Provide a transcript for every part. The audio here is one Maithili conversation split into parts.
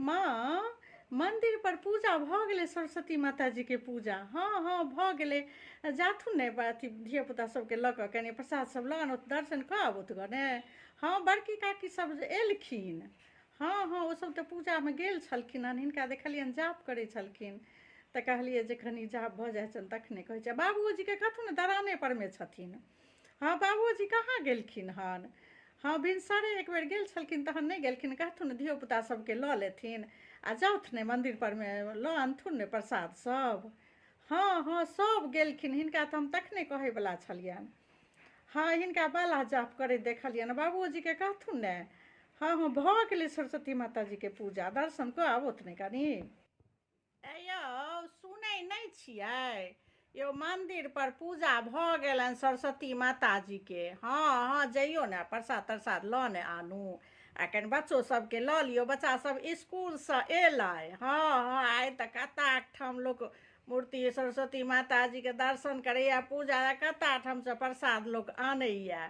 माँ, मन्दिर पर पूजा भऽ गेलै सरस्वती माताजीके पूजा। हँ हँ भऽ गेलै। जाथुन ने अथी धियापुता सबके लऽ कऽ कनि प्रसाद सब लऽ आनथु, दर्शन कऽ आबथु गने। हँ बड़की काकी सब जे एलखिन। हँ हँ ओसब तऽ पूजामे गेल छलखिन हन। हिनका देखलियनि जाप करै छलखिन तऽ कहलियै जे कनि जाप भऽ जाइ छनि तखने कहै छै। बाबुओजीके कहथुन ने दलाने परमे छथिन। हँ बाबूजी कहाँ गेलखिन हन? हँ भिनसरे एक बेर गेल छलखिन तहन नहि गेलखिन। कहथुन ने धियोपुता सबके लऽ लेथिन आ जाउथ ने मन्दिर परमे लऽ अनथुन ने प्रसाद सब। हँ हँ सब गेलखिन। हिनका तऽ हम तखने कहैवला छलियनि। हँ हिनका बाला जाप करैत देखलियनि। बाबूजीके कहथुन ने। हँ हँ भऽ गेलै सरस्वती माताजीके पूजा। दर्शन कऽ आबथु ने कनी। यौ सुनै नहि छियै? यौ मन्दिर पर पूजा भऽ गेलनि सरस्वती माताजीके। हँ हँ जइयौ ने प्रसाद तरसाद लऽ ने आनू आ कनि बच्चो सबके लऽ लियौ। बच्चा सब इसकुलसँ एलै। हँ हँ आइ तऽ कता ठाम लोक मूर्ति सरस्वती माताजीके दर्शन करैया पूजा कता ठामसँ प्रसाद लोक आनैया।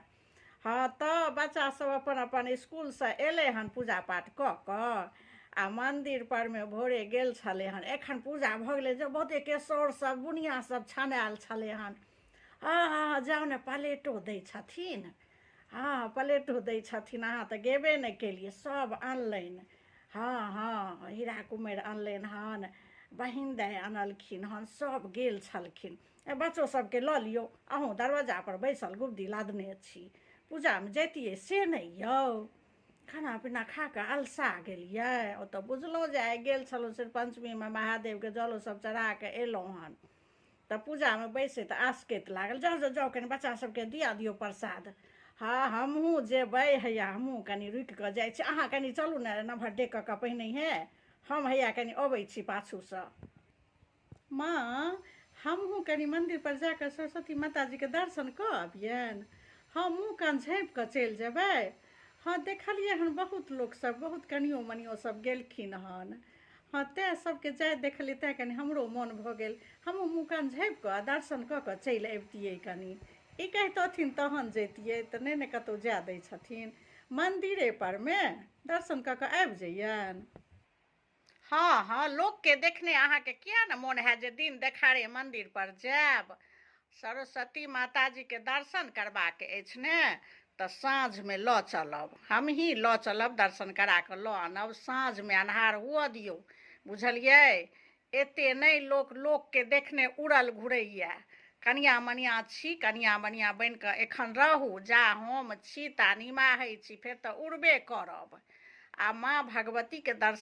हँ तऽ बच्चा सब अपन अपन इसकुलसँ एलै हन पूजा पाठ कऽ कऽ आ मन्दिर परमे भोरे गेल छलै हन। एखन पूजा भऽ गेलै जे बहुते केसौर सब बुनिया सब छनायल छलै हन। हँ हँ जाउ ने प्लेटो दै छथिन। हँ प्लेटो दै छथिन। अहाँ तऽ गेबे नहि केलियै। सब अनलनि। हँ हँ हीरा कुमारि अनलनि हन। बहिन दाइ अनलखिन हन। सब गेल छलखिन। बच्चो सबके लऽ लियौ। अहूँ दरवाजापर बैसल गुबदी लादने छी। पूजामे जैतियै से नहि यौ? खाना पीना खा कऽ अलसा गेलियै। ओतऽ बुझलहुँ जे आइ गेल छलहुँ शिवपञ्चमीमे महादेवके जलो सब चढ़ा कऽ एलहुँ हन तऽ पूजामे बैसैत आसकैत लागल। जाउ जाउ जाउ कनि बच्चा सबके दिया दियौ प्रसाद। हँ हमहूँ जेबै। हैया हमहूँ कनि रुकि कऽ जाइ छी। अहाँ कनि चलू ने नम्हर डेग कऽ कऽ पहिनहिए। हम हैया कनि अबै छी पाछूसँ। माँ, हमहूँ कनि मन्दिरपर जा कऽ सरस्वती माताजीके दर्शन कऽ अबियनि। हँ, मुँह कान झाँपि कऽ चलि जेबै। हँ, देखलियै हन बहुत लोकसभ, बहुत कनियो मनियो सभ गेलखिन हन। हँ, तैँ सभके जाइत देखलियै तैँ कनि हमरो मोन भऽ गेल। हमहूँ मुँह कान झाँपि कऽ आ दर्शन कऽ कऽ चलि अबितियै कनि। ई कहितथिन तहन जैतियै, तऽ नहि ने कतहु जाय दै छथिन। मन्दिरेपर मे दर्शन कऽ कऽ आबि जइयनि। हँ हँ लोकके देखने अहाँके किया ने मोन हैत जे दिन देखारे मन्दिर पर जायब। सरस्वती माताजीके दर्शन करबाक अछि ने तऽ साँझमे लऽ चलब। हमही लऽ चलब दर्शन करा कऽ लऽ आनब। साँझमे अन्हार हुअ दियौ। बुझलियै? एते नहि लोक लोकके देखने उड़ल घुरैया। कनिया मनिया छी, कनिया मनिया बनि कऽ एखन रहू। जा हम छी ता निमाहै छी, फेर तऽ उड़बे करब। आ माँ भगवतीके दर्शन।